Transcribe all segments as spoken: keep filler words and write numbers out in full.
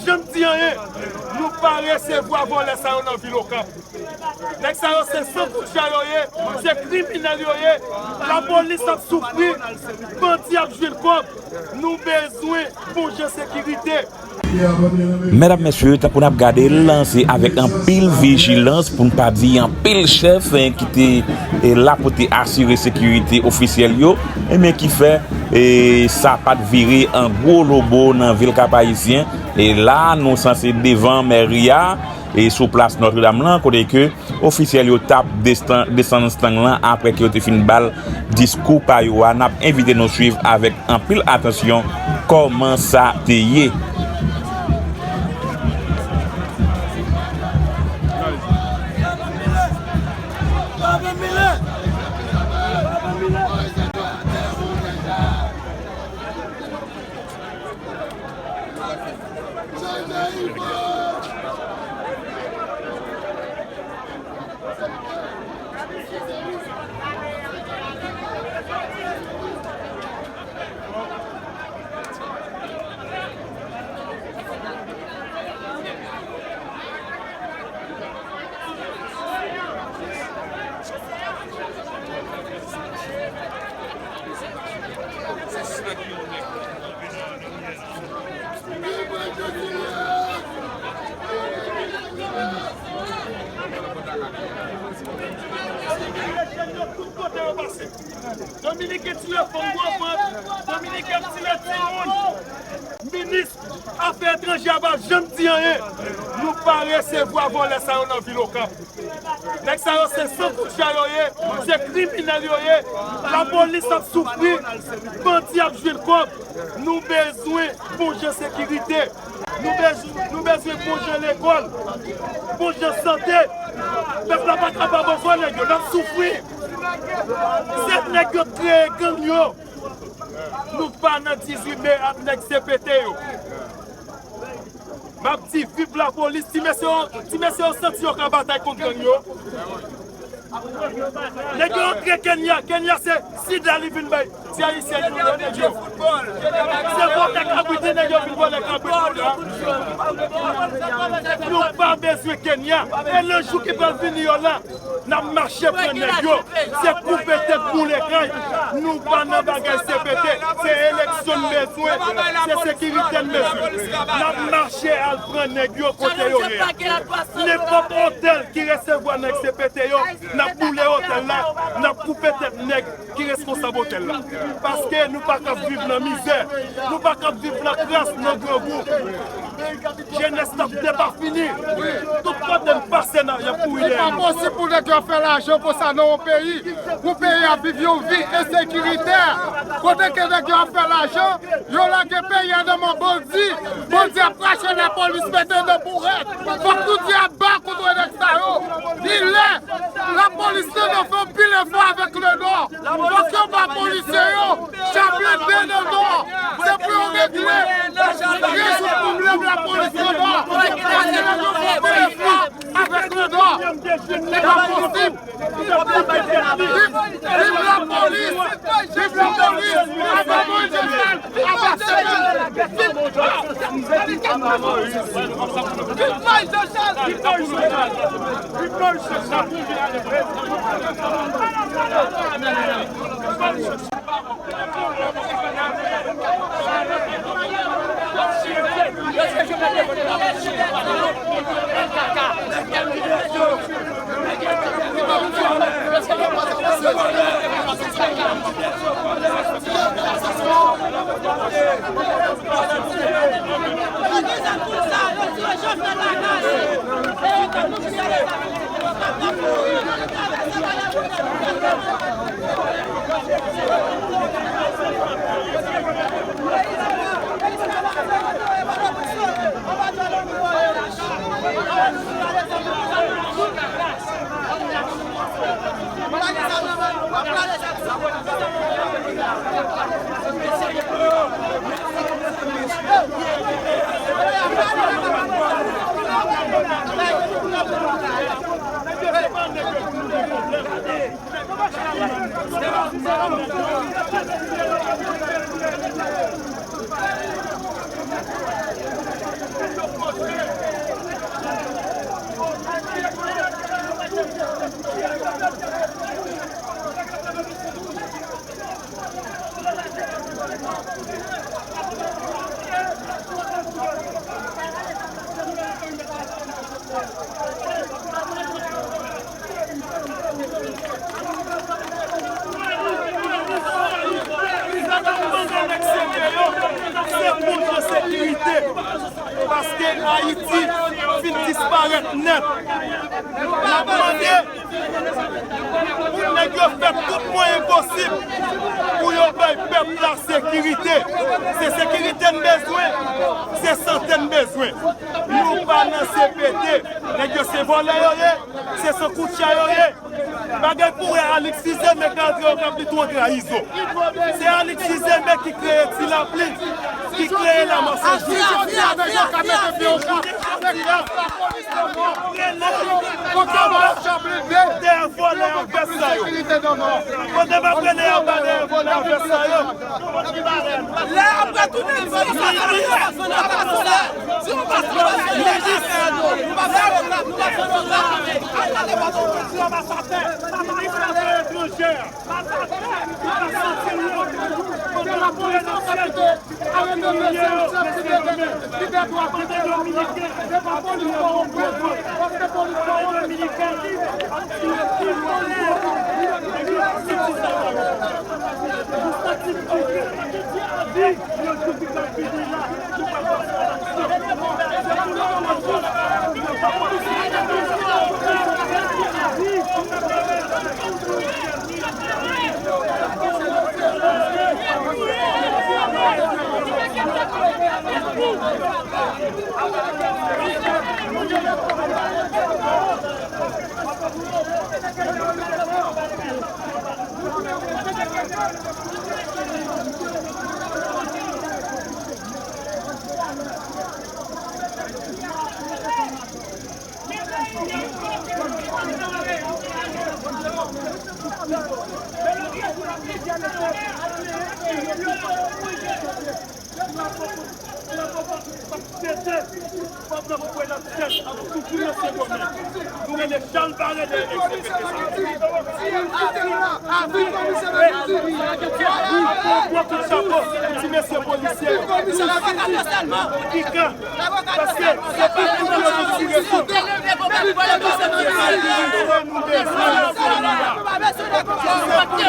janm di anyen. Nou pa resevwa vòlè sa yo nan vil Okap. Nèg sa yo se sankoutcha yo ye, se kriminèl yo ye. Lapolis ap soufri, bandi ap jwenn kòb. Nou bezwen bon jan sekirite. Medam, mesye, tankou n ap gade l, se avèk anpil vijilans, pou n pa di anpil chèf, eh, ki te, eh, la pou te asire sekirite ofisyèl yo, enben ki fè, eh, sa pa t vire an gwo lobo nan vil Kap Ayisyen. E la, nou sanse devan mèri a, e sou plas Nòtredam lan, kote ke ofisyèl yo t ap destan-, desann estang lan apre ke yo te fin ba l diskou pa yo a. N ap envite nou swiv avèk anpil atansyon kòman sa te ye. Dominiken tiye fanm gwo vant, Dominiken ap tiye timoun. Minis Afè etranjè a pa janm di anyen. Nou pa resevwa vòlè sa yo nan vil Okap. Nèg sa yo se sankoutcha yo ye, se kriminèl yo ye. Lapolis ap soufri, bandi ap jwenn kòb. Nou bezwen bon jan sekirite. Nou bezwen, nou bezwen bon jan lekòl, bon jan sante. Pèp la pa kapab ankò, nèg yo, n ap soufri. Se nèg yo t kreye gang yo. Nou pa nan dizuit me ak nèg C P T yo. M ap di viv lapolis, ti mesye yo, ti mesye yo santi yo ka batay kont gang yo. Nèg yo antre Kenya, Kenya se sida li vin bay ti ayisyen yo, nèg yo. Se vòlè kabrit, nèg yo vin vòlè kabrit nou la. Nou pa bezwen Kenya. E nan jou ki pral vini yo la, n ap mache pran nèg yo. Se koupe tèt boule kay. Nou pa nan bagay C P T. Se eleksyon n bezwen. Se sekirite n bezwen. N ap mache al pran nèg yo kote yo ye a. Nenpòt otèl ki resevwa nèg C P T yo, n ap boule otèl la, n ap koupe tèt nèg ki responsab otèl la. Paske nou pa kab viv nan mizè, nou pa kab viv nan kras, nan grangou. Jenès n ap depafini. Tout kote n pase, n ap, y ap kouri dèyè nou. Li pa posib pou nèg yo fè lajan konsa nan yon peyi. Pou peyi a viv yon vi ensekiritè. Kote ke nèg yo ap fè lajan, yo lage peyi a nan men bandi. Bandi ap krache, lapolis mete nan bourèt. Fòk nou di aba kont nèg sa yo. Li lè lapolis nan fè anpil efò avèk Lenò. Fòk yo ba polisye yo chaplete nan Nò. Se pou yo regle, rezoud pwoblèm lapolis nan Nò. Paske lè yo fè anpil efò avèk Lenò, li pa posib. Viv, viv lapolis! Viv lapolis! Aba Moyiz Jezal! Aba Seyid! Viv Moyiz Jezal! Viv Moyiz Jezal! Viv Moyiz Jezal! Nèt. N ap mande pou nèg yo fè tout mwayen posib pou yo bay pèp la sekirite. Se sekirite n bezwen, se sante n bezwen. Nou pa nan C P T. Nèg yo se vòlè yo ye, se sankoutcha yo ye. Bagay pou wè Alix Fils-Aimé k antre Okap li tou an trayizo. Se Alix Fils-Aimé ki kreye Ti Lapli, ki kreye Lamasen. Jodi a nèg yo ka mete pye Okap avèk lapolis nan mò. Kote w ap chaplende? Dèyè vòlè a vès sa yo. Kote m ap rele anba dèyè vòlè a vès sa yo. Lè ap retounen, nou pa sa. Si nou pa sa, nou pa sa. Kote lapolis ap kite arete mesye, mesye Fils-Aimé, libè dwa pete lapolis. Se pa polis kòwonpi, paske polis kòwonpi. Nou rele Charles Barré de L X C P T sa. Wi, pou yon gwo kout chapo pou ti mesye polisye yo. Pikan. Paske se pa pou yo vin tire sou nou. Se pa pou yo vin tire sou nou. Se pou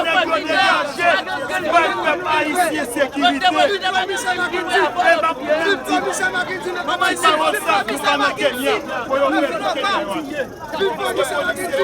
nèg yo degaje, bay pèp ayisyen sekirite. E m ap menm di, manman sa yo sa, nou pa nan Kenya, pou yo fè pou Kenya yo.